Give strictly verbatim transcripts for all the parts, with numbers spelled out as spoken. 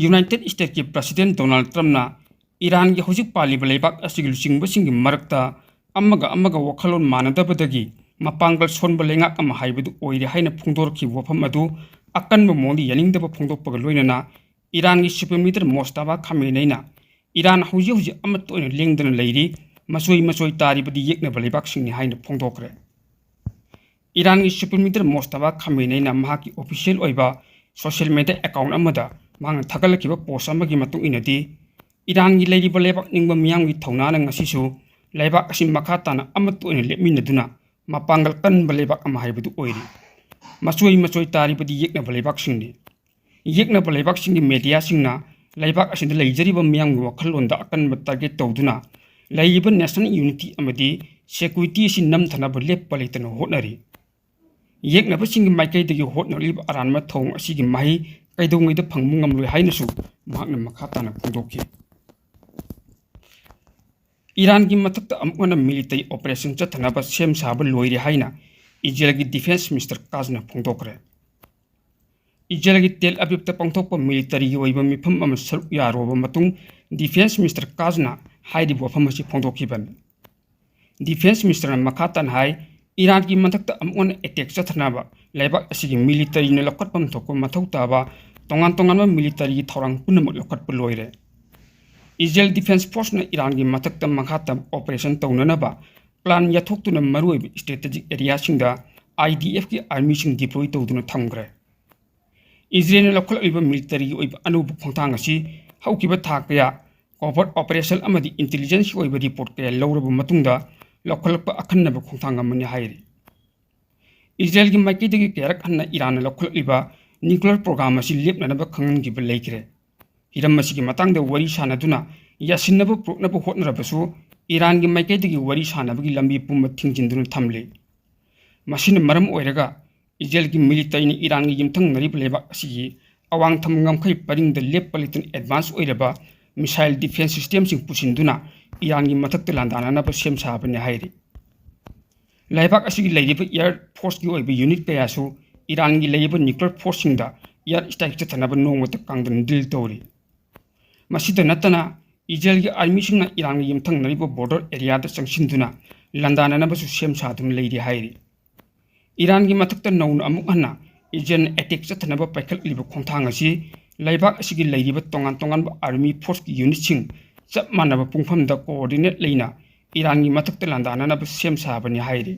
United ꯁ꯭ꯇꯦꯠꯀꯤ president Donald ꯇ꯭ꯔꯝꯞꯅ ꯏꯔꯥꯟꯒꯤ ꯍꯧꯖꯤꯛ ꯄꯥꯜꯂꯤꯕ ꯂꯩꯕꯥꯛ ꯑꯁꯤꯒꯤ ꯂꯨꯆꯤꯡꯕꯁꯤꯡꯒꯤ ꯃꯔꯛꯇ ꯑꯃꯒ ꯑꯃꯒ ꯋꯥꯈꯜꯂꯣꯟ ꯃꯥꯟꯅꯗꯕꯗꯒꯤ ꯃꯄꯥꯡꯒꯜ ꯁꯣꯟꯕ ꯂꯩꯉꯥꯛ ꯑꯃ ꯍꯥꯏꯕꯗꯨ ꯑꯣꯏꯔꯦ ꯍꯥꯏꯅ ꯐꯣꯡꯗꯣꯔꯛꯈꯤꯕ ꯋꯥꯐꯝ ꯑꯗꯨ ꯑꯀꯟꯕ ꯃꯑꯣꯡꯗ ꯌꯥꯅꯤꯡꯗꯕ ꯐꯣꯡꯗꯣꯛꯄꯒ ꯂꯣꯏꯅꯅ ꯏꯔꯥꯟꯒꯤ ꯁꯨꯄ꯭ꯔꯤꯝ ꯂꯤꯗꯔ ꯃꯣꯁꯇꯥꯕꯥ ꯈꯥꯃꯦꯅꯩꯅ ꯏꯔꯥꯟ ꯍꯧꯖꯤꯛ ꯍꯧꯖꯤꯛ ꯑꯃꯠꯇ ꯑꯣꯏꯅ ꯂꯦꯡꯗꯅ ꯂꯩꯔꯤ, ꯃꯆꯣꯏ ꯃꯆꯣꯏ ꯇꯥꯔꯤꯕꯗꯤ ꯌꯦꯛꯅꯕ ꯂꯩꯕꯥꯛꯁꯤꯡꯅꯤ ꯍꯥꯏꯅ ꯐꯣꯡꯗꯣꯛꯈ꯭ꯔꯦ꯫ ꯏꯔꯥꯟꯒꯤ ꯁꯨꯄ꯭ꯔꯤꯝ ꯂꯤꯗꯔ ꯃꯣꯁꯇꯥꯕꯥ ꯈꯥꯃꯦꯅꯩꯅ ꯃꯍꯥꯛꯀꯤ ꯑꯣꯐꯤꯁꯤꯌꯦꯜ ꯑꯣꯏꯕ ꯁꯣꯁꯤꯌꯦꯜ ꯃꯤꯗꯤꯌꯥ ꯑꯦꯀꯥꯎꯟꯠ ꯑꯃꯗ ꯃꯍꯥꯛꯅ ꯊꯥꯒꯠꯂꯛꯈꯤꯕ ꯄꯣꯁ ꯑꯃꯒꯤ ꯃꯇꯨꯡ ꯏꯟꯅꯗꯤ, ꯏꯔꯥꯟꯒꯤ ꯂꯩꯔꯤꯕ ꯂꯩꯕꯥꯛ ꯅꯤꯡꯕ ꯃꯤꯌꯥꯝꯒꯤ ꯊꯧꯅꯥꯅ ꯉꯁꯤꯁꯨ ꯂꯩꯕꯥꯛ ꯑꯁꯤ ꯃꯈꯥ ꯇꯥꯅ ꯑꯃꯠꯇ ꯑꯣꯏꯅ ꯂꯦꯞꯃꯤꯟꯅꯗꯨꯅ ꯃꯄꯥꯡꯒꯜ ꯀꯟꯕ ꯂꯩꯕꯥꯛ ꯑꯃ ꯍꯥꯏꯕꯗꯨ ꯑꯣꯏꯔꯤ꯫ ꯃꯆꯣꯏ ꯃꯆꯣꯏ ꯇꯥꯔꯤꯕꯗꯤ ꯌꯦꯛꯅꯕ ꯂꯩꯕꯥꯛꯁꯤꯡꯅꯤ꯫ ꯌꯦꯛꯅꯕ ꯂꯩꯕꯥꯛꯁꯤꯡꯒꯤ ꯃꯦꯗꯤꯌꯥꯁꯤꯡꯅ ꯂꯩꯕꯥꯛ ꯑꯁꯤꯗ ꯂꯩꯖꯔꯤꯕ ꯃꯤꯌꯥꯝꯒꯤ ꯋꯥꯈꯜꯂꯣꯟꯗ ꯑꯀꯟꯕ ꯇꯥꯔꯒꯦꯠ ꯇꯧꯗꯨꯅ ꯂꯩꯔꯤꯕ ꯅꯦꯁꯅꯦꯜ ꯌꯨꯅꯤꯇꯤ ꯑꯃꯗꯤ ꯁꯦꯀ꯭ꯌꯨꯔꯤꯇꯤ ꯑꯁꯤ ꯅꯝꯊꯅꯕ ꯂꯦꯞꯄ ꯂꯩꯇꯅ ꯍꯣꯠꯅꯔꯤ꯫ ꯌꯦꯛꯅꯕꯁꯤꯡꯒꯤ ꯃꯥꯏꯀꯩꯗꯒꯤ ꯍꯣꯠꯅꯔꯤꯕ ꯑꯔꯥꯟꯕ ꯊꯧꯑꯣꯡ ꯑꯁꯤꯒꯤ ꯃꯍꯩ ꯀꯩꯗꯧꯉꯩꯗ ꯐꯪꯕ ꯉꯝꯂꯣꯏ ꯍꯥꯏꯅꯁꯨ ꯃꯍꯥꯛꯅ ꯃꯈꯥ ꯇꯥꯅ ꯐꯣꯡꯗꯣꯛꯈꯤ꯫ ꯏꯔꯥꯟꯒꯤ ꯃꯊꯛꯇ ꯑꯃꯨꯛ ꯍꯟꯅ ꯃꯤꯂꯤꯇꯔꯤ ꯑꯣꯄꯔꯦꯁꯟ ꯆꯠꯊꯅꯕ ꯁꯦꯝ ꯁꯥꯕ ꯂꯣꯏꯔꯦ ꯍꯥꯏꯅ ꯏꯖꯔꯦꯜꯒꯤ ꯗꯤꯐꯦꯟꯁ ꯃꯤꯅꯤꯁꯇꯔ ꯀꯥꯖꯅ ꯐꯣꯡꯗꯣꯛꯈ꯭ꯔꯦ꯫ ꯏꯖꯔꯦꯜꯒꯤ ꯇꯦꯜ ꯑꯕꯤꯕꯇ ꯄꯥꯡꯊꯣꯛꯄ ꯃꯤꯂꯤꯇꯔꯤꯒꯤ ꯑꯣꯏꯕ ꯃꯤꯐꯝ ꯑꯃ ꯁꯔꯨꯛ ꯌꯥꯔꯨꯔꯕ ꯃꯇꯨꯡ, ꯗꯤꯐꯦꯟꯁ ꯃꯤꯅꯤꯁꯇꯔ ꯀꯥꯖꯅ ꯍꯥꯏꯔꯤꯕ ꯋꯥꯐꯝ ꯑꯁꯤ ꯐꯣꯡꯗꯣꯛꯈꯤꯕꯅꯤ꯫ ꯗꯤꯐꯦꯟꯁ ꯃꯤꯅꯤꯁꯇꯔꯅ ꯃꯈꯥ ꯇꯥꯅ ꯍꯥꯏ, ꯏꯔꯥꯟꯒꯤ ꯃꯊꯛꯇ ꯑꯃꯨꯛ ꯍꯟꯅ ꯑꯦꯇꯦꯛ ꯆꯠꯊꯅꯕ ꯂꯩꯕꯥꯛ ꯑꯁꯤꯒꯤ ꯃꯤꯂꯤꯇꯔꯤꯅ ꯂꯧꯈꯠꯐꯝ ꯊꯣꯛꯄ ꯃꯊꯧ ꯇꯥꯕ ꯇꯣꯉꯥꯟ ꯇꯣꯉꯥꯟꯕ ꯃꯤꯂꯤꯇꯔꯤꯒꯤ ꯊꯧꯔꯥꯡ ꯄꯨꯝꯅꯃꯛ ꯂꯧꯈꯠꯄ ꯂꯣꯏꯔꯦ꯫ ꯏꯖꯔꯦꯜ ꯗꯤꯐꯦꯟꯁ ꯐꯣꯔꯁꯅ ꯏꯔꯥꯟꯒꯤ ꯃꯊꯛꯇ ꯃꯈꯥ ꯇꯥꯕ ꯑꯣꯄꯔꯦꯁꯟ ꯇꯧꯅꯅꯕ ꯄ꯭ꯂꯥꯟ ꯌꯥꯊꯣꯛꯇꯨꯅ ꯃꯔꯨꯑꯣꯏꯕ ꯁ꯭ꯇ꯭ꯔꯦꯇꯦꯖꯤꯛ ꯑꯦꯔꯤꯌꯥꯁꯤꯡꯗ ꯑꯥꯏ ꯗꯤ ꯑꯦꯐꯀꯤ ꯑꯥꯔꯃꯤꯁꯤꯡ ꯗꯤꯄ꯭ꯂꯣꯏ ꯇꯧꯗꯨꯅ ꯊꯝꯈ꯭ꯔꯦ꯫ ꯏꯖꯔꯦꯜꯅ ꯂꯧꯈꯠꯂꯛꯂꯤꯕ ꯃꯤꯂꯤꯇꯔꯤꯒꯤ ꯑꯣꯏꯕ ꯑꯅꯧꯕ ꯈꯣꯡꯊꯥꯡ ꯑꯁꯤ ꯍꯧꯈꯤꯕ ꯊꯥ ꯀꯌꯥ ꯀꯣꯚꯔꯠ ꯑꯣꯄꯔꯦꯁꯟ ꯑꯃꯗꯤ ꯏꯟꯇꯦꯂꯤꯖꯦꯟꯁꯀꯤ ꯑꯣꯏꯕ ꯔꯤꯄꯣꯔꯠ ꯀꯌꯥ ꯂꯧꯔꯕ ꯃꯇꯨꯡꯗ ꯂꯧꯈꯠꯂꯛꯄ ꯑꯈꯟꯅꯕ ꯈꯣꯡꯊꯥꯡ ꯑꯃꯅꯤ ꯍꯥꯏꯔꯤ꯫ ꯏꯖꯔꯦꯜꯒꯤ ꯃꯥꯏꯀꯩꯗꯒꯤ ꯀꯌꯥꯔꯛ ꯍꯟꯅ ꯏꯔꯥꯟꯅ ꯂꯧꯈꯠꯂꯛꯂꯤꯕ ꯅ꯭ꯌꯨꯀ꯭ꯂꯤꯌꯔ ꯄ꯭ꯔꯣꯒ꯭ꯔꯥꯝ ꯑꯁꯤ ꯂꯦꯞꯅꯅꯕ ꯈꯪꯍꯟꯈꯤꯕ ꯂꯩꯈ꯭ꯔꯦ꯫ ꯍꯤꯔꯝ ꯑꯁꯤꯒꯤ ꯃꯇꯥꯡꯗ ꯋꯥꯔꯤ ꯁꯥꯅꯗꯨꯅ ꯌꯥꯁꯤꯟꯅꯕ ꯄꯨꯔꯛꯅꯕ ꯍꯣꯠꯅꯔꯕꯁꯨ, ꯏꯔꯥꯟꯒꯤ ꯃꯥꯏꯀꯩꯗꯒꯤ ꯋꯥꯔꯤ ꯁꯥꯅꯕꯒꯤ ꯂꯝꯕꯤ ꯄꯨꯝꯕ ꯊꯤꯡꯖꯤꯟꯗꯨꯅ ꯊꯝꯂꯤ꯫ ꯃꯁꯤꯅ ꯃꯔꯝ ꯑꯣꯏꯔꯒ ꯏꯖꯔꯦꯜꯒꯤ ꯃꯤꯂꯤꯇꯔꯤꯅ ꯏꯔꯥꯟꯒ ꯌꯨꯝꯊꯪꯅꯔꯤꯕ ꯂꯩꯕꯥꯛ ꯑꯁꯤꯒꯤ ꯑꯋꯥꯡ ꯊꯪꯕ ꯉꯝꯈꯩ ꯄꯔꯤꯡꯗ ꯂꯦꯞꯄ ꯂꯩꯇꯅ ꯑꯦꯗꯚꯥꯟꯁ ꯑꯣꯏꯔꯕ ꯃꯤꯁꯥꯏꯜ ꯗꯤꯐꯦꯟꯁ ꯁꯤꯁꯇꯦꯝꯁꯤꯡ ꯄꯨꯁꯤꯟꯗꯨꯅ ꯏꯔꯥꯟꯒꯤ ꯃꯊꯛꯇ ꯂꯥꯟꯗꯥꯅꯅꯕ ꯁꯦꯝ ꯁꯥꯕꯅꯤ ꯍꯥꯏꯔꯤ꯫ ꯂꯩꯕꯥꯛ ꯑꯁꯤꯒꯤ ꯂꯩꯔꯤꯕ ꯑꯦꯌꯔ ꯐꯣꯔꯁꯀꯤ ꯑꯣꯏꯕ ꯌꯨꯅꯤꯠ ꯀꯌꯥꯁꯨ ꯏꯔꯥꯟꯒꯤ ꯂꯩꯔꯤꯕ ꯅ꯭ꯌꯨꯀ꯭ꯂꯤꯌꯔ ꯐꯣꯔꯁꯁꯤꯡꯗ air strike ꯆꯠꯊꯅꯕ ꯅꯣꯡꯃꯇ ꯀꯥꯡꯗꯅ deal ꯇꯧꯔꯤ꯫ ꯃꯁꯤꯗ ꯅꯠꯇꯅ ꯏꯖꯔꯦꯜꯒꯤ armyꯁꯤꯡꯅ ꯏꯔꯥꯟꯒ ꯌꯨꯝꯊꯪꯅꯔꯤꯕ border areaꯗ ꯆꯪꯁꯤꯟꯗꯨꯅ ꯂꯥꯟꯗꯥꯅꯅꯕꯁꯨ ꯁꯦꯝ ꯁꯥꯗꯨꯅ ꯂꯩꯔꯤ ꯍꯥꯏꯔꯤ꯫ ꯏꯔꯥꯟꯒꯤ ꯃꯊꯛꯇ ꯅꯧꯅ ꯑꯃꯨꯛ ꯍꯟꯅ ꯏꯖꯔꯦꯜꯅ attack ꯆꯠꯊꯅꯕ ꯄꯥꯏꯈꯠꯂꯤꯕ ꯈꯣꯡꯊꯥꯡ ꯑꯁꯤ ꯂꯩꯕꯥꯛ ꯑꯁꯤꯒꯤ ꯂꯩꯔꯤꯕ ꯇꯣꯉꯥꯟ ꯇꯣꯉꯥꯟꯕ army forceꯀꯤ unitꯁꯤꯡ ꯆꯞ ꯃꯥꯟꯅꯕ ꯄꯨꯡꯐꯝꯗ coordinate ꯂꯩꯅ ꯏꯔꯥꯟꯒꯤ ꯃꯊꯛꯇ ꯂꯥꯟꯗꯥꯅꯅꯕ ꯁꯦꯝ ꯁꯥꯕꯅꯤ ꯍꯥꯏꯔꯤ꯫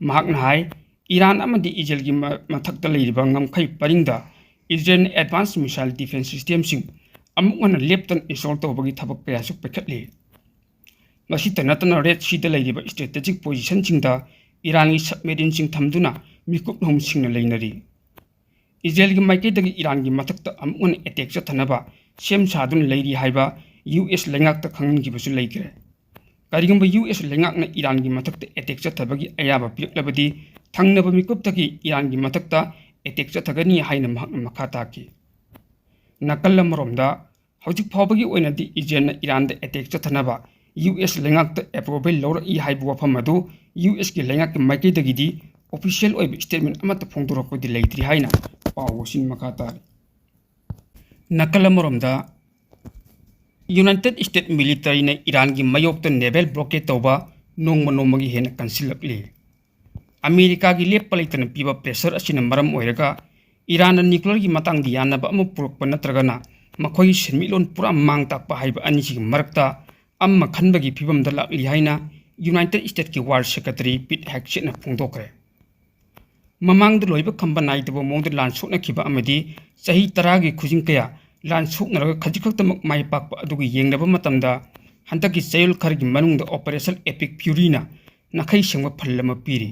ꯃꯍꯥꯛꯅ ꯍꯥꯏ, ꯏꯔꯥꯟ ꯑꯃꯗꯤ ꯏꯖꯔꯦꯜꯒꯤ ꯃ-, ꯃꯊꯛꯇ ꯂꯩꯔꯤꯕ ꯉꯝꯈꯩ ꯄꯔꯤꯡꯗ ꯏꯖꯔꯦꯜꯅ advanced missile defense systemꯁꯤꯡ ꯑꯃꯨꯛ ꯍꯟꯅ ꯂꯦꯞꯇꯅ install ꯇꯧꯕꯒꯤ ꯊꯕꯛ ꯀꯌꯥꯁꯨ ꯄꯥꯏꯈꯠꯂꯤ꯫ ꯃꯁꯤꯇ ꯅꯠꯇꯅ Red Seaꯗ ꯂꯩꯔꯤꯕ strategic positionꯁꯤꯡꯗ ꯏꯔꯥꯟꯒꯤ submarineꯁꯤꯡ ꯊꯝꯗꯨꯅ ꯃꯤꯀꯨꯞ ꯅꯣꯝꯁꯤꯡꯅ ꯂꯩꯅꯔꯤ꯫ ꯏꯖꯔꯦꯜꯒꯤ ꯃꯥꯏꯀꯩꯗꯒꯤ ꯏꯔꯥꯟꯒꯤ ꯃꯊꯛꯇ ꯑꯃꯨꯛ ꯍꯟꯅ attack ꯆꯠꯊꯅꯕ ꯁꯦꯝ ꯁꯥꯗꯨꯅ ꯂꯩꯔꯤ ꯍꯥꯏꯕ US ꯂꯩꯉꯥꯛꯇ ꯈꯪꯍꯟꯈꯤꯕꯁꯨ ꯂꯩꯈ꯭ꯔꯦ꯫ ꯀꯔꯤꯒꯨꯝꯕ US ꯂꯩꯉꯥꯛꯅ ꯏꯔꯥꯟꯒꯤ ꯃꯊꯛꯇ attack ꯆꯠꯊꯕꯒꯤ ꯑꯌꯥꯕ ꯄꯤꯔꯛꯂꯕꯗꯤ ꯊꯪꯅꯕ ꯃꯤꯀꯨꯞꯇꯒꯤ ꯏꯔꯥꯟꯒꯤ ꯃꯊꯛꯇ attack ꯆꯠꯊꯒꯅꯤ ꯍꯥꯏꯅ ꯃꯍꯥꯛꯅ ꯃꯈꯥ ꯇꯥꯈꯤ꯫ ꯅꯥꯀꯜ ꯑꯃꯔꯣꯝꯗ, ꯍꯧꯖꯤꯛ ꯐꯥꯎꯕꯒꯤ ꯑꯣꯏꯅꯗꯤ ꯏꯖꯔꯦꯜꯅ ꯏꯔꯥꯟꯗ attack ꯆꯠꯊꯅꯕ US ꯂꯩꯉꯥꯛꯇ approval ꯂꯧꯔꯛꯏ ꯍꯥꯏꯕ ꯋꯥꯐꯝ ꯑꯗꯨ USꯀꯤ ꯂꯩꯉꯥꯛꯀꯤ ꯃꯥꯏꯀꯩꯗꯒꯤꯗꯤ official ꯑꯣꯏꯕ statement ꯑꯃꯠꯇ ꯐꯣꯡꯗꯣꯔꯛꯄꯗꯤ ꯂꯩꯇ꯭ꯔꯤ ꯍꯥꯏꯅ ꯄꯥꯎ ꯑꯁꯤꯅ ꯃꯈꯥ ꯇꯥꯔꯤ꯫ ꯅꯥꯀꯜ ꯑꯃꯔꯣꯝꯗ, United States militaryꯅ ꯏꯔꯥꯟꯒꯤ ꯃꯥꯌꯣꯛꯇ naval blockade ꯇꯧꯕ ꯅꯣꯡꯃ ꯅꯣꯡꯃꯒꯤ ꯍꯦꯟꯅ ꯀꯟꯁꯤꯜꯂꯛꯂꯤ꯫ ꯑꯃꯦꯔꯤꯀꯥꯒꯤ ꯂꯦꯞꯄ ꯂꯩꯇꯅ ꯄꯤꯕ pressure ꯑꯁꯤꯅ ꯃꯔꯝ ꯑꯣꯏꯔꯒ ꯏꯔꯥꯟꯅ nuclearꯒꯤ ꯃꯇꯥꯡꯗ ꯌꯥꯅꯕ ꯑꯃ ꯄꯨꯔꯛꯄ ꯅꯠꯇ꯭ꯔꯒꯅ ꯃꯈꯣꯏꯒꯤ ꯁꯦꯟꯃꯤꯠꯂꯣꯟ ꯄꯨꯔꯥ ꯃꯥꯡ ꯇꯥꯛꯄ ꯍꯥꯏꯕ ꯑꯅꯤꯁꯤꯒꯤ ꯃꯔꯛꯇ ꯑꯃ ꯈꯟꯕꯒꯤ ꯐꯤꯕꯝꯗ ꯂꯥꯛꯂꯤ ꯍꯥꯏꯅ United Statesꯀꯤ War Secretary Pete Hegsethꯅ ꯐꯣꯡꯗꯣꯛꯈ꯭ꯔꯦ꯫ ꯃꯃꯥꯡꯗ ꯂꯣꯏꯕ ꯈꯝꯕ ꯅꯥꯏꯗꯕ ꯃꯑꯣꯡꯗ ꯂꯥꯟ ꯁꯣꯛꯅꯈꯤꯕ ꯑꯃꯗꯤ ꯆꯍꯤ ꯇꯔꯥꯒꯤ ꯈꯨꯖꯤꯡ ꯀꯌꯥ ꯂꯥꯟ ꯁꯣꯛꯅꯔꯒ ꯈꯖꯤꯛ ꯈꯛꯇꯃꯛ ꯃꯥꯏ ꯄꯥꯛꯄ ꯑꯗꯨꯒ ꯌꯦꯡꯅꯕ ꯃꯇꯝꯗ, ꯍꯟꯗꯛꯀꯤ ꯆꯌꯣꯜ ꯈꯔꯒꯤ ꯃꯅꯨꯡꯗ Operation Epic Furyꯅ ꯅꯥꯈꯩ ꯁꯦꯡꯕ ꯐꯜ ꯑꯃ ꯄꯤꯔꯤ꯫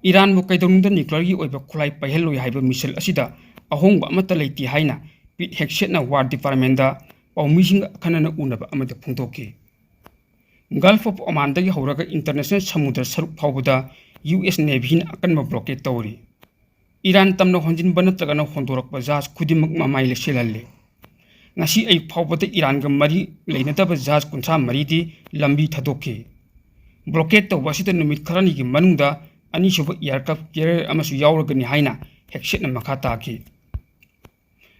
ꯏꯔꯥꯟꯕꯨ ꯀꯩꯗꯧꯅꯨꯡꯗ nuclearꯒꯤ ꯑꯣꯏꯕ ꯈꯨꯠꯂꯥꯏ ꯄꯥꯏꯍꯜꯂꯣꯏ ꯍꯥꯏꯕ ꯃꯤꯁꯜ ꯑꯁꯤꯗ ꯑꯍꯣꯡꯕ ꯑꯃꯠꯇ ꯂꯩꯇꯦ ꯍꯥꯏꯅ Pete Hegsethꯅ War Departmentꯇ ꯄꯥꯎꯃꯤꯁꯤꯡꯒ ꯑꯈꯟꯅꯅ ꯎꯅꯕ ꯑꯃꯗ ꯐꯣꯡꯗꯣꯛꯈꯤ꯫ Gulf of Omanꯗꯒꯤ ꯍꯧꯔꯒ international ꯁꯃꯨꯗ꯭ꯔ ꯁꯔꯨꯛ ꯐꯥꯎꯕꯗ US Navyꯅ ꯑꯀꯟꯕ blockade ꯇꯧꯔꯤ꯫ ꯏꯔꯥꯟ ꯇꯝꯅ ꯍꯣꯟꯖꯤꯟꯕ ꯅꯠꯇ꯭ꯔꯒꯅ ꯍꯣꯟꯗꯣꯔꯛꯄ ꯖꯍꯥꯖ ꯈꯨꯗꯤꯡꯃꯛ ꯃꯃꯥꯏ ꯂꯩꯁꯤꯜꯍꯜꯂꯤ꯫ ꯉꯁꯤ ꯑꯌꯨꯛ ꯐꯥꯎꯕꯗ ꯏꯔꯥꯟꯒ ꯃꯔꯤ ꯂꯩꯅꯗꯕ ꯖꯍꯥꯖ ꯀꯨꯟꯊ꯭ꯔꯥ ꯃꯔꯤꯗꯤ ꯂꯝꯕꯤ ꯊꯥꯗꯣꯛꯈꯤ꯫ Blockade ꯇꯧꯕ ꯑꯁꯤꯗ ꯅꯨꯃꯤꯠ ꯈꯔꯅꯤꯒꯤ ꯃꯅꯨꯡꯗ ꯑꯅꯤꯁꯨꯕ aircraft carrier ꯑꯃꯁꯨ ꯌꯥꯎꯔꯒꯅꯤ ꯍꯥꯏꯅ ꯍꯦꯛꯁꯦꯠꯅ ꯃꯈꯥ ꯇꯥꯈꯤ꯫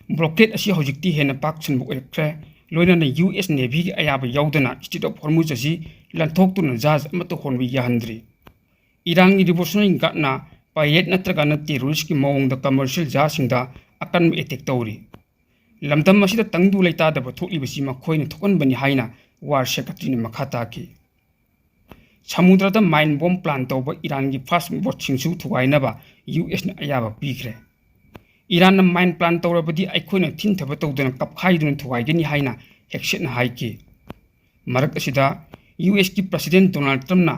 Blockade ꯑꯁꯤ ꯍꯧꯖꯤꯛꯇꯤ ꯍꯦꯟꯅ ꯄꯥꯛ ꯁꯟꯕ ꯑꯣꯏꯔꯛꯈ꯭ꯔꯦ, ꯂꯣꯏꯅꯅ ꯌꯨ ꯑꯦꯁ Navyꯒꯤ ꯑꯌꯥꯕ ꯌꯥꯎꯗꯅ Strait of Hormuz ꯑꯁꯤ ꯂꯥꯟꯊꯣꯛꯇꯨꯅ ꯖꯍꯥꯖ ꯑꯃꯠꯇ ꯍꯣꯟꯕ ꯌꯥꯍꯟꯗ꯭ꯔꯤ꯫ ꯏꯔꯥꯟꯒꯤ Revolutionary Guardꯅ pirate ꯅꯠꯇ꯭ꯔꯒꯅ terroristꯀꯤ ꯃꯑꯣꯡꯗ commercial ꯖꯍꯥꯖꯁꯤꯡꯗ ꯑꯀꯟꯕ attack ꯇꯧꯔꯤ꯫ ꯂꯝꯗꯝ ꯑꯁꯤꯗ ꯇꯪꯗꯨ ꯂꯩꯇꯥꯗꯕ ꯊꯣꯛꯂꯤꯕꯁꯤ ꯃꯈꯣꯏꯅ ꯊꯣꯛꯍꯟꯕꯅꯤ ꯍꯥꯏꯅ War Secretaryꯅ ꯃꯈꯥ ꯇꯥꯈꯤ꯫ ꯁꯃꯨꯗ꯭ꯔꯗ mine bomb plant ꯇꯧꯕ ꯏꯔꯥꯟꯒꯤ fast boatꯁꯤꯡꯁꯨ ꯊꯨꯒꯥꯏꯅꯕ ꯌꯨ ꯑꯦꯁꯅ ꯑꯌꯥꯕ ꯄꯤꯈ꯭ꯔꯦ꯫ ꯏꯔꯥꯟꯅ mine plant ꯇꯧꯔꯕꯗꯤ ꯑꯩꯈꯣꯏꯅ ꯊꯤꯟꯊꯕ ꯇꯧꯗꯅ ꯀꯞꯈꯥꯏꯗꯨꯅ ꯊꯨꯒꯥꯏꯒꯅꯤ ꯍꯥꯏꯅ ꯍꯦꯛꯁꯦꯠꯅ ꯍꯥꯏꯈꯤ꯫ ꯃꯔꯛ ꯑꯁꯤꯗ ꯌꯨ ꯑꯦꯁꯀꯤ President Donald Trumpꯅ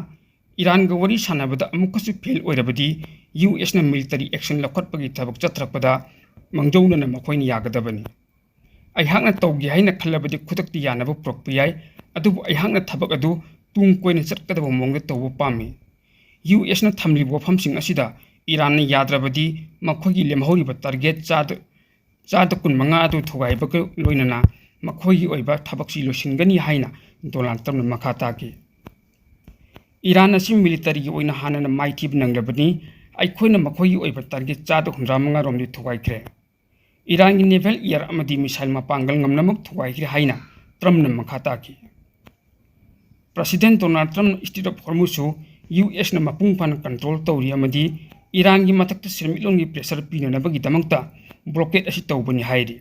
ꯏꯔꯥꯟꯒ ꯋꯥꯔꯤ ꯁꯥꯟꯅꯕꯗ ꯑꯃꯨꯛꯀꯁꯨ fail ꯑꯣꯏꯔꯕꯗꯤ ꯌꯨ ꯑꯦꯁꯅ military action ꯂꯧꯈꯠꯄꯒꯤ ꯊꯕꯛ ꯆꯠꯊꯔꯛꯄꯗ ꯃꯥꯡꯖꯧꯅꯅ ꯃꯈꯣꯏꯅ ꯌꯥꯒꯗꯕꯅꯤ꯫ ꯑꯩꯍꯥꯛꯅ ꯇꯧꯒꯦ ꯍꯥꯏꯅ ꯈꯜꯂꯕꯗꯤ ꯈꯨꯗꯛꯇ ꯌꯥꯅꯕ ꯄꯨꯔꯛꯄ ꯌꯥꯏ, ꯑꯗꯨꯕꯨ ꯑꯩꯍꯥꯛꯅ ꯊꯕꯛ ꯑꯗꯨ ꯇꯨꯡ ꯀꯣꯏꯅ ꯆꯠꯀꯗꯕ ꯃꯑꯣꯡꯗ ꯇꯧꯕ ꯄꯥꯝꯃꯤ꯫ ꯌꯨ ꯑꯦꯁꯅ ꯊꯝꯂꯤꯕ ꯋꯥꯐꯝꯁꯤꯡ ꯑꯁꯤꯗ ꯏꯔꯥꯟꯅ ꯌꯥꯗ꯭ꯔꯕꯗꯤ ꯃꯈꯣꯏꯒꯤ ꯂꯦꯝꯍꯧꯔꯤꯕ target ꯆꯥꯗ, ꯆꯥꯗ ꯀꯨꯟꯃꯉꯥ ꯑꯗꯨ ꯊꯨꯒꯥꯏꯕꯒ ꯂꯣꯏꯅꯅ ꯃꯈꯣꯏꯒꯤ ꯑꯣꯏꯕ ꯊꯕꯛꯁꯤ ꯂꯣꯏꯁꯤꯟꯒꯅꯤ ꯍꯥꯏꯅ Donald Trumpꯅ ꯃꯈꯥ ꯇꯥꯈꯤ꯫ ꯏꯔꯥꯟ ꯑꯁꯤ militaryꯒꯤ ꯑꯣꯏꯅ ꯍꯥꯟꯅꯅ ꯃꯥꯏꯊꯤꯕ ꯅꯪꯂꯕꯅꯤ, ꯑꯩꯈꯣꯏꯅ ꯃꯈꯣꯏꯒꯤ ꯑꯣꯏꯕ target ꯆꯥꯗ ꯍꯨꯝꯗ꯭ꯔꯥ ꯃꯉꯥ ꯔꯣꯝꯗꯤ ꯊꯨꯒꯥꯏꯈ꯭ꯔꯦ꯫ ꯏꯔꯥꯟꯒꯤ naval air ꯑꯃꯗꯤ missile ꯃꯄꯥꯡꯒꯜ ꯉꯝꯅꯃꯛ ꯊꯨꯒꯥꯏꯈ꯭ꯔꯦ ꯍꯥꯏꯅ Trumpꯅ ꯃꯈꯥ ꯇꯥꯈꯤ꯫ President Donald Trumpꯅ Strait of Hormuzꯁꯨ ꯌꯨ ꯑꯦꯁꯅ ꯃꯄꯨꯡ ꯐꯥꯅ control ꯇꯧꯔꯤ ꯑꯃꯗꯤ ꯏꯔꯥꯟꯒꯤ ꯃꯊꯛꯇ ꯁꯦꯟꯃꯤꯠꯂꯣꯟꯒꯤ pressure ꯄꯤꯅꯅꯕꯒꯤꯗꯃꯛꯇ blockade ꯑꯁꯤ ꯇꯧꯕꯅꯤ ꯍꯥꯏꯔꯤ꯫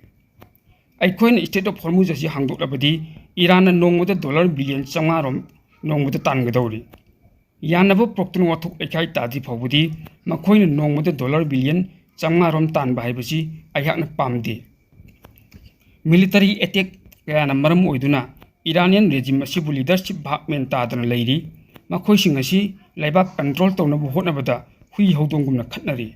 ꯑꯩꯈꯣꯏꯅ Strait of Hormuz ꯑꯁꯤ ꯍꯥꯡꯗꯣꯛꯂꯕꯗꯤ ꯏꯔꯥꯟꯅ ꯅꯣꯡꯃꯗ dollar billion ꯆꯥꯝꯃꯉꯥ ꯔꯣꯝ ꯅꯣꯡꯃꯗ ꯇꯥꯟꯒꯗꯧꯔꯤ꯫ ꯌꯥꯅꯕ ꯄꯨꯔꯛꯇꯨꯅ ꯋꯥꯊꯣꯛ ꯂꯩꯈꯥꯏ ꯇꯥꯗ꯭ꯔꯤ ꯐꯥꯎꯕꯗꯤ ꯃꯈꯣꯏꯅ ꯅꯣꯡꯃꯗ dollar billion ꯆꯥꯝꯃꯉꯥ ꯔꯣꯝ ꯇꯥꯟꯕ ꯍꯥꯏꯕꯁꯤ ꯑꯩꯍꯥꯛꯅ ꯄꯥꯝꯗꯦ꯫ Military attack ꯀꯌꯥꯅ ꯃꯔꯝ ꯑꯣꯏꯗꯨꯅ Iranian regime ꯑꯁꯤꯕꯨ leadership ꯚꯥꯞ ꯃꯦꯟ ꯇꯥꯗꯅ ꯂꯩꯔꯤ꯫ ꯃꯈꯣꯏꯁꯤꯡ ꯑꯁꯤ ꯂꯩꯕꯥꯛ control ꯇꯧꯅꯕ ꯍꯣꯠꯅꯕꯗ ꯍꯨꯏ ꯍꯧꯗꯣꯡꯒꯨꯝꯅ ꯈꯠꯅꯔꯤ꯫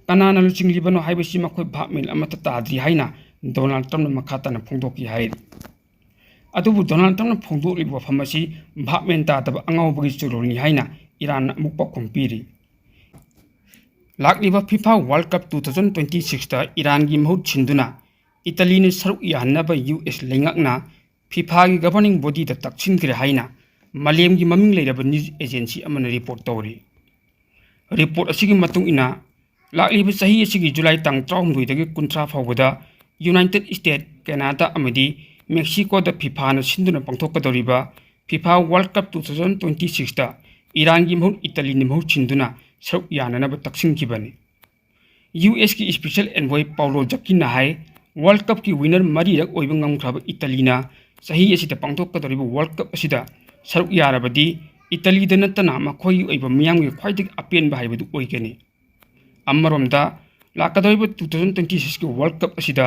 ꯀꯅꯥꯅ ꯂꯨꯆꯤꯡꯂꯤꯕꯅꯣ ꯍꯥꯏꯕꯁꯤ ꯃꯈꯣꯏ ꯚꯥꯞ ꯃꯦꯟ ꯑꯃꯠꯇ ꯇꯥꯗ꯭ꯔꯤ ꯍꯥꯏꯅ Donald Trumpꯅ ꯃꯈꯥ ꯇꯥꯅ ꯐꯣꯡꯗꯣꯛꯈꯤ ꯍꯥꯏꯔꯤ꯫ ꯑꯗꯨꯕꯨ Donald Trumpꯅ ꯐꯣꯡꯗꯣꯛꯂꯤꯕ ꯋꯥꯐꯝ ꯑꯁꯤ ꯚꯥꯞ ꯃꯦꯟ ꯇꯥꯗꯕ ꯑꯉꯥꯎꯕꯒꯤ ꯆꯨꯔꯨꯜꯅꯤ ꯍꯥꯏꯅ ꯏꯔꯥꯟꯅ ꯑꯃꯨꯛ ꯄꯥꯎꯈꯨꯝ ꯄꯤꯔꯤ꯫ ꯂꯥꯛꯂꯤꯕ FIFA World Cup two thousand twenty sixꯇ ꯏꯔꯥꯟꯒꯤ ꯃꯍꯨꯠ ꯁꯤꯟꯗꯨꯅ ꯏꯇꯥꯂꯤꯅ ꯁꯔꯨꯛ ꯌꯥꯍꯟꯅꯕ ꯌꯨ ꯑꯦꯁ ꯂꯩꯉꯥꯛꯅ FIFAꯒꯤ governing bodyꯗ ꯇꯛꯁꯤꯟꯈ꯭ꯔꯦ ꯍꯥꯏꯅ ꯃꯥꯂꯦꯝꯒꯤ ꯃꯃꯤꯡ ꯂꯩꯔꯕ news agency ꯑꯃꯅ report ꯇꯧꯔꯤ꯫ Report ꯑꯁꯤꯒꯤ ꯃꯇꯨꯡ ꯏꯟꯅ, ꯂꯥꯛꯂꯤꯕ ꯆꯍꯤ ꯑꯁꯤꯒꯤ ꯖꯨꯂꯥꯏ ꯇꯥꯡ ꯇꯔꯥꯍꯨꯝꯗꯣꯏꯗꯒꯤ ꯀꯨꯟꯊ꯭ꯔꯥ ꯐꯥꯎꯕꯗ United States, Canada ꯑꯃꯗꯤ Mexicoꯗ FIFAꯅ ꯁꯤꯟꯗꯨꯅ ꯄꯥꯡꯊꯣꯛꯀꯗꯧꯔꯤꯕ FIFA World Cup two thousand twenty sixꯇ ꯏꯔꯥꯟꯒꯤ ꯃꯍꯨꯠ ꯏꯇꯥꯂꯤꯅ ꯃꯍꯨꯠ ꯁꯤꯟꯗꯨꯅ ꯁꯔꯨꯛ ꯌꯥꯅꯅꯕ ꯇꯛꯁꯤꯟꯈꯤꯕꯅꯤ꯫ USꯀꯤ Special Envoy Paolo Giachinꯅ ꯍꯥꯏ, World Cupꯀꯤ winner ꯃꯔꯤꯔꯛ ꯑꯣꯏꯕ ꯉꯝꯈ꯭ꯔꯕ ꯏꯇꯥꯂꯤꯅ ꯆꯍꯤ ꯑꯁꯤꯗ ꯄꯥꯡꯊꯣꯛꯀꯗꯧꯔꯤꯕ World Cup ꯑꯁꯤꯗ ꯁꯔꯨꯛ ꯌꯥꯔꯕꯗꯤ ꯏꯇꯥꯂꯤꯗ ꯅꯠꯇꯅ ꯃꯈꯣꯏꯒꯤ ꯑꯣꯏꯕ ꯃꯤꯌꯥꯝꯒꯤ ꯈ꯭ꯋꯥꯏꯗꯒꯤ ꯑꯄꯦꯟꯕ ꯍꯥꯏꯕꯗꯨ ꯑꯣꯏꯒꯅꯤ꯫ ꯑꯃꯔꯣꯝꯗ, ꯂꯥꯛꯀꯗꯧꯔꯤꯕ two thousand twenty sixꯀꯤ World Cup ꯑꯁꯤꯗ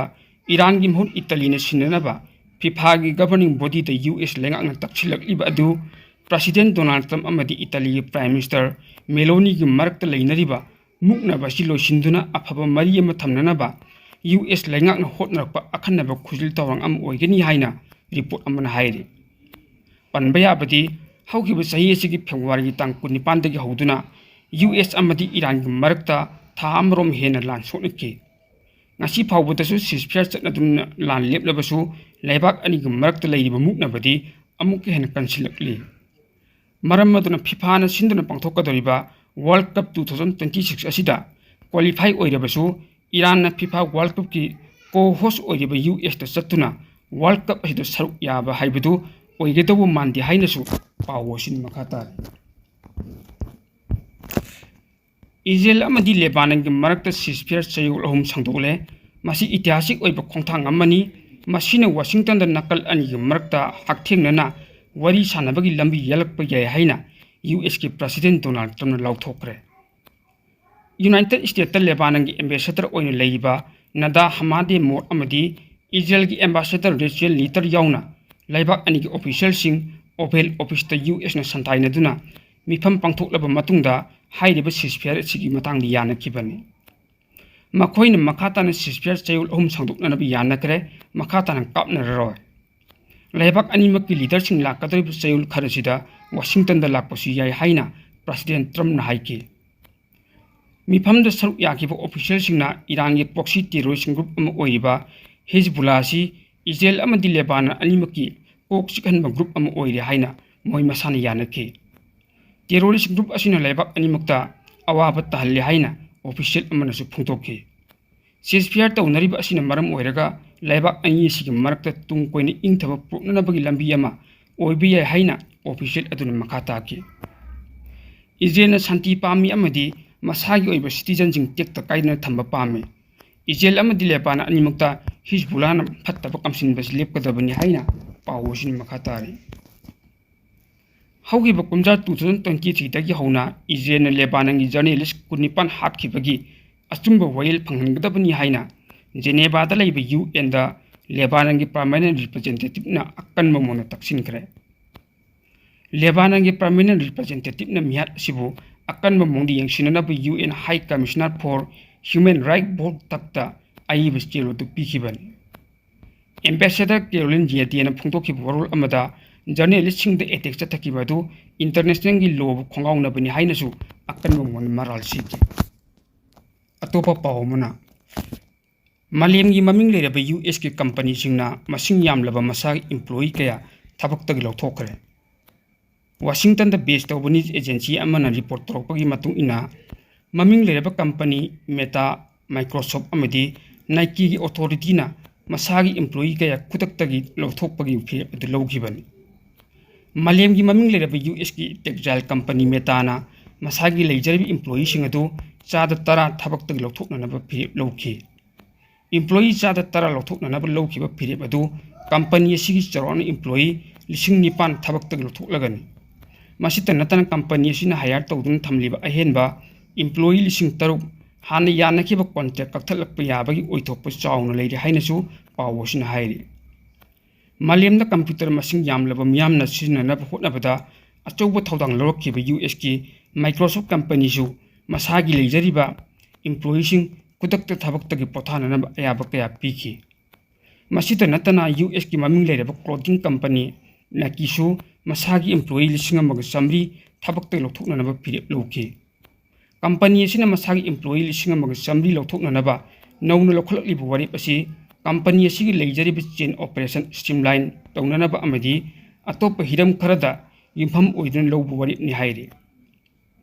ꯏꯔꯥꯟꯒꯤ ꯃꯍꯨꯠ ꯏꯇꯥꯂꯤꯅ ꯁꯤꯟꯅꯅꯕ FIFAꯒꯤ governing bodyꯗ US ꯂꯩꯉꯥꯛꯅ ꯇꯛꯁꯤꯜꯂꯛꯂꯤꯕ ꯑꯗꯨ President Donald Trump ꯑꯃꯗꯤ ꯏꯇꯥꯂꯤꯒꯤ Prime Minister Meloniꯒꯤ ꯃꯔꯛꯇ ꯂꯩꯅꯔꯤꯕ ꯃꯨꯛꯅꯕ ꯑꯁꯤ ꯂꯣꯏꯁꯤꯟꯗꯨꯅ ꯑꯐꯕ ꯃꯔꯤ ꯑꯃ ꯊꯝꯅꯅꯕ US ꯂꯩꯉꯥꯛꯅ ꯍꯣꯠꯅꯔꯛꯄ ꯑꯈꯟꯅꯕ ꯈꯨꯖꯤꯜ ꯊꯧꯔꯥꯡ ꯑꯃ ꯑꯣꯏꯒꯅꯤ ꯍꯥꯏꯅ report ꯑꯃꯅ ꯍꯥꯏꯔꯤ꯫ ꯄꯟꯕ ꯌꯥꯕꯗꯤ, ꯍꯧꯈꯤꯕ ꯆꯍꯤ ꯑꯁꯤꯒꯤ Februaryꯒꯤ ꯇꯥꯡ ꯀꯨꯟꯅꯤꯄꯥꯟꯗꯒꯤ ꯍꯧꯗꯨꯅ US ꯑꯃꯗꯤ ꯏꯔꯥꯟꯒꯤ ꯃꯔꯛꯇ ꯊꯥ ꯑꯃꯔꯣꯝ ꯍꯦꯟꯅ ꯂꯥꯟ ꯁꯣꯛꯅꯈꯤ꯫ ꯉꯁꯤ ꯐꯥꯎꯕꯗꯁꯨ ceasefire ꯆꯠꯅꯗꯨꯅ ꯂꯥꯟ ꯂꯦꯞꯂꯕꯁꯨ, ꯂꯩꯕꯥꯛ ꯑꯅꯤꯒꯤ ꯃꯔꯛꯇ ꯂꯩꯔꯤꯕ ꯃꯨꯛꯅꯕꯗꯤ ꯑꯃꯨꯛꯀ ꯍꯦꯟꯅ ꯀꯟꯁꯤꯜꯂꯛꯂꯤ꯫ ꯃꯔꯝ ꯑꯗꯨꯅ FIFAꯅ ꯁꯤꯟꯗꯨꯅ ꯄꯥꯡꯊꯣꯛꯀꯗꯧꯔꯤꯕ World Cup two thousand twenty six ꯑꯁꯤꯗ qualify ꯑꯣꯏꯔꯕꯁꯨ, ꯏꯔꯥꯟꯅ FIFA World Cupꯀꯤ co-host ꯑꯣꯏꯔꯤꯕ USꯇ ꯆꯠꯇꯨꯅ World Cup ꯑꯁꯤꯗ ꯁꯔꯨꯛ ꯌꯥꯕ ꯍꯥꯏꯕꯗꯨ ꯑꯣꯏꯒꯗꯧꯕ ꯃꯥꯟꯗꯦ ꯍꯥꯏꯅꯁꯨ ꯄꯥꯎ ꯑꯁꯤꯅ ꯃꯈꯥ ꯇꯥꯔꯤ꯫ ꯏꯖꯔꯦꯜ ꯑꯃꯗꯤ ꯂꯦꯕꯥꯅꯟꯒꯤ ꯃꯔꯛꯇ ceasefire ꯆꯌꯣꯜ ꯑꯍꯨꯝ ꯁꯥꯡꯗꯣꯛꯂꯦ꯫ ꯃꯁꯤ ꯏꯇꯤꯍꯥꯁꯤꯛ ꯑꯣꯏꯕ ꯈꯣꯡꯊꯥꯡ ꯑꯃꯅꯤ꯫ ꯃꯁꯤꯅ ꯋꯥꯁꯤꯡꯇꯟꯗ ꯅꯥꯀꯜ ꯑꯅꯤꯒꯤ ꯃꯔꯛꯇ ꯍꯛꯊꯦꯡꯅꯅ ꯋꯥꯔꯤ ꯁꯥꯟꯅꯕꯒꯤ ꯂꯝꯕꯤ ꯌꯥꯜꯂꯛꯄ ꯌꯥꯏ ꯍꯥꯏꯅ USꯀꯤ President Donald Trumpꯅ ꯂꯥꯎꯊꯣꯛꯈ꯭ꯔꯦ꯫ United Statesꯇ ꯂꯦꯕꯥꯅꯟꯒꯤ ambassador ꯑꯣꯏꯅ ꯂꯩꯔꯤꯕ ꯅꯗꯥ ꯍꯃꯥꯗꯦ ꯃꯣꯠ ꯑꯃꯗꯤ ꯏꯖꯔꯦꯜꯒꯤ ambassador Rachel Leiter ꯌꯥꯎꯅ ꯂꯩꯕꯥꯛ ꯑꯅꯤꯒꯤ officialꯁꯤꯡ Oval Officeꯇ USꯅ ꯁꯟꯊꯥꯏꯅꯗꯨꯅ ꯃꯤꯐꯝ ꯄꯥꯡꯊꯣꯛꯂꯕ ꯃꯇꯨꯡꯗ ꯍꯥꯏꯔꯤꯕ ceasefire ꯑꯁꯤꯒꯤ ꯃꯇꯥꯡꯗ ꯌꯥꯅꯈꯤꯕꯅꯤ꯫ ꯃꯈꯣꯏꯅ ꯃꯈꯥ ꯇꯥꯅ ceasefire ꯆꯌꯣꯜ ꯑꯍꯨꯝ ꯁꯥꯡꯗꯣꯛꯅꯅꯕ ꯌꯥꯅꯈ꯭ꯔꯦ, ꯃꯈꯥ ꯇꯥꯅ ꯀꯥꯞꯅꯔꯔꯣꯏ꯫ ꯂꯩꯕꯥꯛ ꯑꯅꯤꯃꯛꯀꯤ leaderꯁꯤꯡ ꯂꯥꯛꯀꯗꯧꯔꯤꯕ ꯆꯌꯣꯜ ꯈꯔꯁꯤꯗ ꯋꯥꯁꯤꯡꯇꯟꯗ ꯂꯥꯛꯄꯁꯨ ꯌꯥꯏ ꯍꯥꯏꯅ President Trumpꯅ ꯍꯥꯏꯈꯤ꯫ ꯃꯤꯐꯝꯗ ꯁꯔꯨꯛ ꯌꯥꯈꯤꯕ officialꯁꯤꯡꯅ ꯏꯔꯥꯟꯒꯤ proxy terrorist group ꯑꯃ ꯑꯣꯏꯔꯤꯕ ꯍꯤꯖꯕꯨꯜꯂꯥ ꯑꯁꯤ ꯏꯖꯔꯦꯜ ꯑꯃꯗꯤ ꯂꯦꯕꯥꯅꯟ ꯑꯅꯤꯃꯛꯀꯤ ꯀꯣꯛ ꯆꯤꯛꯍꯟꯕ group ꯑꯃ ꯑꯣꯏꯔꯦ ꯍꯥꯏꯅ ꯃꯣꯏ ꯃꯁꯥꯅ ꯌꯥꯅꯈꯤ꯫ Terrorist group ꯑꯁꯤꯅ ꯂꯩꯕꯥꯛ ꯑꯅꯤꯃꯛꯇ ꯑꯋꯥꯕ ꯇꯥꯍꯜꯂꯦ ꯍꯥꯏꯅ ꯑꯣꯐꯤꯁꯤꯌꯦꯜ ꯑꯃꯅꯁꯨ ꯐꯣꯡꯗꯣꯛꯈꯤ꯫ ꯁꯤꯖꯐꯤꯌꯥꯔ ꯇꯧꯅꯔꯤꯕ ꯑꯁꯤꯅ ꯃꯔꯝ ꯑꯣꯏꯔꯒ ꯂꯩꯕꯥꯛ ꯑꯅꯤ ꯑꯁꯤꯒꯤ ꯃꯔꯛꯇ ꯇꯨꯡ ꯀꯣꯏꯅ ꯏꯪꯊꯕ ꯄꯨꯔꯛꯅꯅꯕꯒꯤ ꯂꯝꯕꯤ ꯑꯃ ꯑꯣꯏꯕ ꯌꯥꯏ ꯍꯥꯏꯅ ꯑꯣꯐꯤꯁꯤꯌꯦꯜ ꯑꯗꯨꯅ ꯃꯈꯥ ꯇꯥꯈꯤ꯫ ꯏꯖꯔꯦꯜꯅ ꯁꯥꯟꯇꯤ ꯄꯥꯝꯃꯤ ꯑꯃꯗꯤ ꯃꯁꯥꯒꯤ ꯑꯣꯏꯕ ꯁꯤꯇꯤꯖꯟꯁꯤꯡ ꯇꯦꯛꯇ ꯀꯥꯏꯗꯅ ꯊꯝꯕ ꯄꯥꯝꯃꯤ꯫ ꯏꯖꯔꯦꯜ ꯑꯃꯗꯤ ꯂꯦꯕꯥꯅꯟ ꯑꯅꯤꯃꯛꯇ ꯍꯤꯖꯕꯨꯜꯂꯥꯅ ꯐꯠꯇꯕ ꯀꯝꯁꯤꯟꯕꯁꯤ ꯂꯦꯞꯀꯗꯕꯅꯤ ꯍꯥꯏꯅ ꯄꯥꯎ ꯑꯁꯤꯅ ꯃꯈꯥ ꯇꯥꯔꯤ꯫ ꯍꯧꯈꯤꯕ ꯀꯨꯝꯖꯥ two thousand twenty threeꯗꯒꯤ ꯍꯧꯅ ꯏꯖꯔꯦꯜꯅ ꯂꯦꯕꯥꯅꯟꯒꯤ ꯖꯔꯅꯦꯂꯤꯁ ꯀꯨꯟꯅꯤꯄꯥꯟ ꯍꯥꯠꯈꯤꯕꯒꯤ ꯑꯆꯨꯝꯕ ꯋꯥꯌꯦꯜ ꯐꯪꯍꯟꯒꯗꯕꯅꯤ ꯍꯥꯏꯅ ꯖꯦꯅꯦꯕꯥꯗ ꯂꯩꯕ UNꯗ ꯂꯦꯕꯥꯅꯟꯒꯤ ꯄꯔꯃꯥꯅꯦꯟ ꯔꯤꯄ꯭ꯔꯖꯦꯟꯇꯦꯇꯤꯚꯅ ꯑꯀꯟꯕ ꯃꯑꯣꯡꯗ ꯇꯛꯁꯤꯟꯈ꯭ꯔꯦ꯫ ꯂꯦꯕꯥꯅꯟꯒꯤ ꯄꯔꯃꯥꯅꯦꯟ ꯔꯤꯄ꯭ꯔꯖꯦꯟꯇꯦꯇꯤꯚꯅ ꯃꯤꯍꯥꯠ ꯑꯁꯤꯕꯨ ꯑꯀꯟꯕ ꯃꯑꯣꯡꯗ ꯌꯦꯡꯁꯤꯟꯅꯅꯕ UN High Commissioner for Human Rights Volker Turkꯇ ꯑꯏꯕ ꯆꯦꯔꯣꯜ ꯑꯗꯨ ꯄꯤꯈꯤꯕꯅꯤ꯫ ꯑꯦꯝꯕꯦꯁꯦꯗꯔ ꯀꯦꯔꯣꯂꯤꯟ ꯌꯦꯗꯦꯅ ꯐꯣꯡꯗꯣꯛꯈꯤꯕ ꯋꯥꯔꯣꯜ ꯑꯃꯗ ꯖꯔꯅꯦꯂꯤꯁꯁꯤꯡꯗ ꯑꯦꯇꯦꯛ ꯆꯠꯊꯈꯤꯕ ꯑꯗꯨ ꯏꯟꯇꯔꯅꯦꯁꯅꯦꯜꯒꯤ ꯂꯣꯕꯨ ꯈꯣꯡꯒꯥꯎꯅꯕꯅꯤ ꯍꯥꯏꯅꯁꯨ ꯑꯀꯟꯕ ꯃꯑꯣꯡꯗ ꯃꯔꯥꯜ ꯁꯤꯈꯤ꯫ ꯑꯇꯣꯞꯄ ꯄꯥꯎ ꯑꯃꯅ, ꯃꯥꯂꯦꯝꯒꯤ ꯃꯃꯤꯡ ꯂꯩꯔꯕ USꯀꯤ ꯀꯝꯄꯅꯤꯁꯤꯡꯅ ꯃꯁꯤꯡ ꯌꯥꯝꯂꯕ ꯃꯁꯥꯒꯤ ꯏꯝꯄ꯭ꯂꯣꯌꯤ ꯀꯌꯥ ꯊꯕꯛꯇꯒꯤ ꯂꯧꯊꯣꯛꯈ꯭ꯔꯦ꯫ ꯋꯥꯁꯤꯡꯇꯟꯗ ꯕꯦꯁ ꯇꯧꯕ ꯅ꯭ꯌꯨꯁ ꯑꯦꯖꯦꯟꯁꯤ ꯑꯃꯅ ꯔꯤꯄꯣꯔꯠ ꯇꯧꯔꯛꯄꯒꯤ ꯃꯇꯨꯡ ꯏꯟꯅ, ꯃꯃꯤꯡ ꯂꯩꯔꯕ ꯀꯝꯄꯅꯤ Meta, Microsoft ꯑꯃꯗꯤ Nikeꯒꯤ ꯑꯣꯊꯣꯔꯤꯇꯤꯅ ꯃꯁꯥꯒꯤ ꯏꯝꯄ꯭ꯂꯣꯌꯤ ꯀꯌꯥ ꯈꯨꯗꯛꯇꯒꯤ ꯂꯧꯊꯣꯛꯄꯒꯤ ꯐꯤꯔꯦꯞ ꯑꯗꯨ ꯂꯧꯈꯤꯕꯅꯤ꯫ ꯃꯥꯂꯦꯝꯒꯤ ꯃꯃꯤꯡ ꯂꯩꯔꯕ USꯀꯤ ꯇꯦꯛꯁꯇꯥꯏꯜ ꯀꯝꯄꯅꯤ Metaꯅ ꯃꯁꯥꯒꯤ ꯂꯩꯖꯔꯤꯕ ꯏꯝꯄ꯭ꯂꯣꯌꯤꯁꯤꯡ ꯑꯗꯨ ꯆꯥꯗ ꯇꯔꯥ ꯊꯕꯛꯇꯒꯤ ꯂꯧꯊꯣꯛꯅꯅꯕ ꯐꯤꯔꯦꯞ ꯂꯧꯈꯤ꯫ ꯏꯝꯄ꯭ꯂꯣꯌꯤ ꯆꯥꯗ ꯇꯔꯥ ꯂꯧꯊꯣꯛꯅꯅꯕ ꯂꯧꯈꯤꯕ ꯐꯤꯔꯦꯞ ꯑꯗꯨ ꯀꯝꯄꯅꯤ ꯑꯁꯤꯒꯤ ꯆꯥꯎꯔꯥꯛꯅ ꯏꯝꯄ꯭ꯂꯣꯌꯤ ꯂꯤꯁꯤꯡ ꯅꯤꯄꯥꯟ ꯊꯕꯛꯇꯒꯤ ꯂꯧꯊꯣꯛꯂꯒꯅꯤ꯫ ꯃꯁꯤꯇ ꯅꯠꯇꯅ ꯀꯝꯄꯅꯤ ꯑꯁꯤꯅ ꯍꯥꯌꯔ ꯇꯧꯗꯨꯅ ꯊꯝꯂꯤꯕ ꯑꯍꯦꯟꯕ ꯏꯝꯄ꯭ꯂꯣꯌꯤ ꯂꯤꯁꯤꯡ ꯇꯔꯨꯛ ꯍꯥꯟꯅ ꯌꯥꯅꯈꯤꯕ ꯀꯣꯟꯇ꯭ꯔꯦꯛ ꯀꯛꯊꯠꯂꯛꯄ ꯌꯥꯕꯒꯤ ꯑꯣꯏꯊꯣꯛꯄ ꯆꯥꯎꯅ ꯂꯩꯔꯤ ꯍꯥꯏꯅꯁꯨ ꯄꯥꯎ ꯑꯁꯤꯅ ꯍꯥꯏꯔꯤ꯫ ꯃꯥꯂꯦꯝꯗ ꯀꯝꯄ꯭ꯌꯨꯇꯔ ꯃꯁꯤꯡ ꯌꯥꯝꯂꯕ ꯃꯤꯌꯥꯝꯅ ꯁꯤꯖꯤꯟꯅꯅꯕ ꯍꯣꯠꯅꯕꯗ ꯑꯆꯧꯕ ꯊꯧꯗꯥꯡ ꯂꯧꯔꯛꯈꯤꯕ USꯀꯤ Microsoft ꯀꯝꯄꯅꯤꯁꯨ ꯃꯁꯥꯒꯤ ꯂꯩꯖꯔꯤꯕ ꯏꯝꯄ꯭ꯂꯣꯌꯤꯁꯤꯡ ꯈꯨꯗꯛꯇ ꯊꯕꯛꯇꯒꯤ ꯄꯣꯊꯥꯅꯅꯕ ꯑꯌꯥꯕ ꯀꯌꯥ ꯄꯤꯈꯤ꯫ ꯃꯁꯤꯇ ꯅꯠꯇꯅ USꯀꯤ ꯃꯃꯤꯡ ꯂꯩꯔꯕ ꯀ꯭ꯂꯣꯊꯤꯡ ꯀꯝꯄꯅꯤ Nikeꯁꯨ ꯃꯁꯥꯒꯤ ꯏꯝꯄ꯭ꯂꯣꯌꯤ ꯂꯤꯁꯤꯡ ꯑꯃꯒ ꯆꯥꯃꯔꯤ ꯊꯕꯛꯇꯒꯤ ꯂꯧꯊꯣꯛꯅꯅꯕ ꯐꯤꯔꯦꯞ ꯂꯧꯈꯤ꯫ ꯀꯝꯄꯅꯤ ꯑꯁꯤꯅ ꯃꯁꯥꯒꯤ ꯏꯝꯄ꯭ꯂꯣꯌꯤ ꯂꯤꯁꯤꯡ ꯑꯃꯒ ꯆꯥꯃꯔꯤ ꯂꯧꯊꯣꯛꯅꯅꯕ ꯅꯧꯅ ꯂꯧꯈꯠꯂꯛꯂꯤꯕ ꯋꯥꯔꯦꯞ ꯑꯁꯤ ꯀꯝꯄꯅꯤ ꯑꯁꯤꯒꯤ ꯂꯩꯖꯔꯤꯕ ꯆꯦꯟ ꯑꯣꯄꯔꯦꯁꯟ ꯁ꯭ꯇ꯭ꯔꯤꯝꯂꯥꯏꯟ ꯇꯧꯅꯅꯕ ꯑꯃꯗꯤ ꯑꯇꯣꯞꯄ ꯍꯤꯔꯝ ꯈꯔꯗ ꯌꯨꯝꯐꯝ ꯑꯣꯏꯗꯨꯅ ꯂꯧꯕ ꯋꯥꯔꯦꯞꯅꯤ ꯍꯥꯏꯔꯤ꯫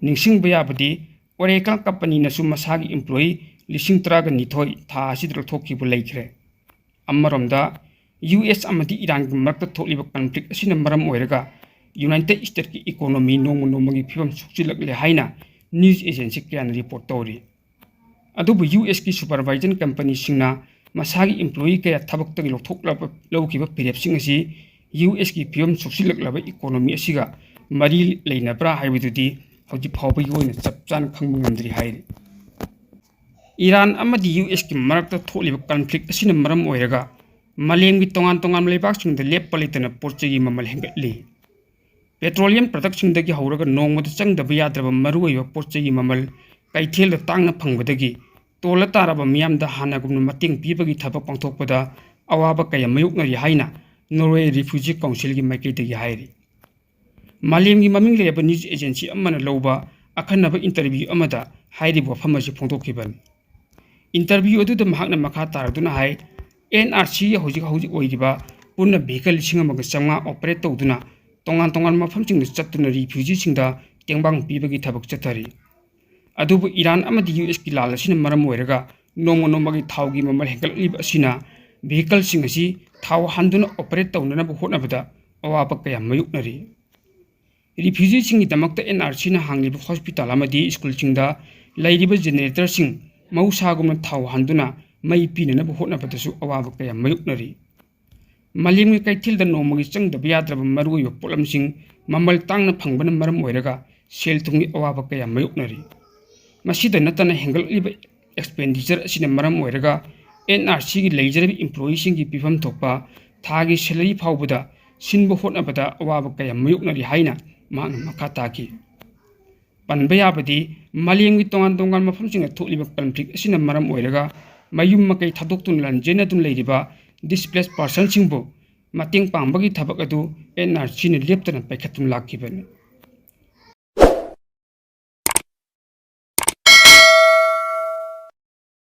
ꯅꯤꯡꯁꯤꯡꯕ ꯌꯥꯕꯗꯤ, Oracle ꯀꯝꯄꯅꯤꯅꯁꯨ ꯃꯁꯥꯒꯤ employee ꯂꯤꯁꯤꯡ ꯇꯔꯥꯒ ꯅꯤꯊꯣꯏ ꯊꯥ ꯑꯁꯤꯗ ꯂꯧꯊꯣꯛꯈꯤꯕ ꯂꯩꯈ꯭ꯔꯦ꯫ ꯑꯃꯔꯣꯝꯗ, ꯌꯨ ꯑꯦꯁ ꯑꯃꯗꯤ ꯏꯔꯥꯟꯒꯤ ꯃꯔꯛꯇ ꯊꯣꯛꯂꯤꯕ conflict ꯑꯁꯤꯅ ꯃꯔꯝ ꯑꯣꯏꯔꯒ United States ꯀꯤ economy ꯅꯣꯡꯃ ꯅꯣꯡꯃꯒꯤ ꯐꯤꯕꯝ ꯁꯣꯛꯆꯤꯜꯂꯛꯂꯦ ꯍꯥꯏꯅ news agency ꯀꯌꯥꯅ report ꯇꯧꯔꯤ꯫ ꯑꯗꯨꯕꯨ ꯌꯨ ꯑꯦꯁ ꯀꯤ supervision ꯀꯝꯄꯅꯤꯁꯤꯡꯅ ꯃꯁꯥꯒꯤ employee ꯀꯌꯥ ꯊꯕꯛꯇꯒꯤ ꯂꯧꯊꯣꯛꯂꯕ, ꯂꯧꯈꯤꯕ ꯐꯤꯔꯦꯞꯁꯤꯡ ꯑꯁꯤ ꯌꯨ ꯑꯦꯁ ꯀꯤ ꯐꯤꯕꯝ ꯁꯣꯛꯆꯤꯜꯂꯛꯂꯕ economy ꯑꯁꯤꯒ ꯃꯔꯤ ꯂꯩꯅꯕ꯭ꯔꯥ ꯍꯥꯏꯕꯗꯨꯗꯤ ꯍꯧꯖꯤꯛ ꯐꯥꯎꯕꯒꯤ ꯑꯣꯏꯅ ꯆꯞ ꯆꯥꯅ ꯈꯪꯕ ꯉꯝꯗ꯭ꯔꯤ ꯍꯥꯏꯔꯤ꯫ ꯏꯔꯥꯟ ꯑꯃꯗꯤ ꯌꯨ ꯑꯦꯁ ꯀꯤ ꯃꯔꯛꯇ ꯊꯣꯛꯂꯤꯕ conflict ꯑꯁꯤꯅ ꯃꯔꯝ ꯑꯣꯏꯔꯒ ꯃꯥꯂꯦꯝꯒꯤ ꯇꯣꯉꯥꯟ ꯇꯣꯉꯥꯟꯕ ꯂꯩꯕꯥꯛꯁꯤꯡꯗ ꯂꯦꯞꯄ ꯂꯩꯇꯅ ꯄꯣꯠ ꯆꯩꯒꯤ ꯃꯃꯜ ꯍꯦꯟꯒꯠꯂꯤ꯫ Petroleum productꯁꯤꯡꯗꯒꯤ ꯍꯧꯔꯒ ꯅꯣꯡꯃꯗ ꯆꯪꯗꯕ ꯌꯥꯗ꯭ꯔꯕ ꯃꯔꯨꯑꯣꯏꯕ ꯄꯣꯠ ꯆꯩꯒꯤ ꯃꯃꯜ ꯀꯩꯊꯦꯜꯗ ꯇꯥꯡꯅ ꯐꯪꯕꯗꯒꯤ ꯇꯣꯜꯂ ꯇꯥꯔꯕ ꯃꯤꯌꯥꯝꯗ ꯍꯥꯟꯅꯒꯨꯝꯅ ꯃꯇꯦꯡ ꯄꯤꯕꯒꯤ ꯊꯕꯛ ꯄꯥꯡꯊꯣꯛꯄꯗ ꯑꯋꯥꯕ ꯀꯌꯥ ꯃꯥꯌꯣꯛꯅꯔꯤ ꯍꯥꯏꯅ Norway Refugee Councilꯒꯤ ꯃꯥꯏꯀꯩꯗꯒꯤ ꯍꯥꯏꯔꯤ꯫ ꯃꯥꯂꯦꯝꯒꯤ ꯃꯃꯤꯡ ꯂꯩꯔꯕ news agency ꯑꯃꯅ ꯂꯧꯕ ꯑꯈꯟꯅꯕ interview ꯑꯃꯗ ꯍꯥꯏꯔꯤꯕ ꯋꯥꯐꯝ ꯑꯁꯤ ꯐꯣꯡꯗꯣꯛꯈꯤꯕꯅꯤ꯫ Interview ꯑꯗꯨꯗ ꯃꯍꯥꯛꯅ ꯃꯈꯥ ꯇꯥꯔꯗꯨꯅ ꯍꯥꯏ, N R C ꯍꯧꯖꯤꯛ ꯍꯧꯖꯤꯛ ꯑꯣꯏꯔꯤꯕ ꯄꯨꯟꯅ vehicle ꯂꯤꯁꯤꯡ ꯑꯃꯒ ꯆꯥꯝꯃꯉꯥ operate ꯇꯧꯗꯨꯅ ꯇꯣꯉꯥꯟ ꯇꯣꯉꯥꯟꯕ ꯃꯐꯝꯁꯤꯡꯗ ꯆꯠꯇꯨꯅ refugeeꯁꯤꯡꯗ ꯇꯦꯡꯕꯥꯡ ꯄꯤꯕꯒꯤ ꯊꯕꯛ ꯆꯠꯊꯔꯤ꯫ ꯑꯗꯨꯕꯨ ꯏꯔꯥꯟ ꯑꯃꯗꯤ ꯌꯨ ꯑꯦꯁꯀꯤ ꯂꯥꯜ ꯑꯁꯤꯅ ꯃꯔꯝ ꯑꯣꯏꯔꯒ ꯅꯣꯡꯃ ꯅꯣꯡꯃꯒꯤ ꯊꯥꯎꯒꯤ ꯃꯃꯜ ꯍꯦꯟꯒꯠꯂꯛꯂꯤꯕ ꯑꯁꯤꯅ vehicleꯁꯤꯡ ꯑꯁꯤ ꯊꯥꯎ ꯍꯥꯟꯗꯨꯅ operate ꯇꯧꯅꯅꯕ ꯍꯣꯠꯅꯕꯗ ꯑꯋꯥꯕ ꯀꯌꯥ ꯃꯥꯌꯣꯛꯅꯔꯤ꯫ Refugeeꯁꯤꯡꯒꯤꯗꯃꯛꯇ N R Cꯅ ꯍꯥꯡꯂꯤꯕ hospital ꯑꯃꯗꯤ schoolꯁꯤꯡꯗ ꯂꯩꯔꯤꯕ generatorꯁꯤꯡ ꯃꯍꯧꯁꯥꯒꯨꯝꯅ ꯊꯥꯎ ꯍꯥꯟꯗꯨꯅ ꯃꯩ ꯄꯤꯅꯅꯕ ꯍꯣꯠꯅꯕꯗꯁꯨ ꯑꯋꯥꯕ ꯀꯌꯥ ꯃꯥꯌꯣꯛꯅꯔꯤ꯫ ꯃꯥꯂꯦꯝꯒꯤ ꯀꯩꯊꯦꯜꯗ ꯅꯣꯡꯃꯒꯤ ꯆꯪꯗꯕ ꯌꯥꯗ꯭ꯔꯕ ꯃꯔꯨꯑꯣꯏꯕ ꯄꯣꯠꯂꯝꯁꯤꯡ ꯃꯃꯜ ꯇꯥꯡꯅ ꯐꯪꯕꯅ ꯃꯔꯝ ꯑꯣꯏꯔꯒ ꯁꯦꯜ ꯊꯨꯝꯒꯤ ꯑꯋꯥꯕ ꯀꯌꯥ ꯃꯥꯌꯣꯛꯅꯔꯤ꯫ ꯃꯁꯤꯗ ꯅꯠꯇꯅ ꯍꯦꯟꯒꯠꯂꯛꯂꯤꯕ expenditure ꯑꯁꯤꯅ ꯃꯔꯝ ꯑꯣꯏꯔꯒ N R Cꯒꯤ ꯂꯩꯖꯔꯤꯕ employeeꯁꯤꯡꯒꯤ ꯄꯤꯐꯝ ꯊꯣꯛꯄ ꯊꯥꯒꯤ salary ꯐꯥꯎꯕꯗ ꯁꯤꯟꯕ ꯍꯣꯠꯅꯕꯗ ꯑꯋꯥꯕ ꯀꯌꯥ ꯃꯥꯌꯣꯛꯅꯔꯤ ꯍꯥꯏꯅ ꯃꯍꯥꯛꯅ ꯃꯈꯥ ꯇꯥꯈꯤ꯫ ꯄꯟꯕ ꯌꯥꯕꯗꯤ, ꯃꯥꯂꯦꯝꯒꯤ ꯇꯣꯉꯥꯟ ꯇꯣꯉꯥꯟꯕ ꯃꯐꯝꯁꯤꯡꯗ ꯊꯣꯛꯂꯤꯕ conflict ꯑꯁꯤꯅ ꯃꯔꯝ ꯑꯣꯏꯔꯒ ꯃꯌꯨꯝ ꯃꯀꯩ ꯊꯥꯗꯣꯛꯇꯨꯅ ꯂꯥꯟꯖꯦꯟꯅꯗꯨꯅ ꯂꯩꯔꯤꯕ displaced personꯁꯤꯡꯕꯨ ꯃꯇꯦꯡ ꯄꯥꯡꯕꯒꯤ ꯊꯕꯛ ꯑꯗꯨ N R Cꯅ ꯂꯦꯞꯇꯅ ꯄꯥꯏꯈꯠꯇꯨꯅ ꯂꯥꯛꯈꯤꯕꯅꯤ꯫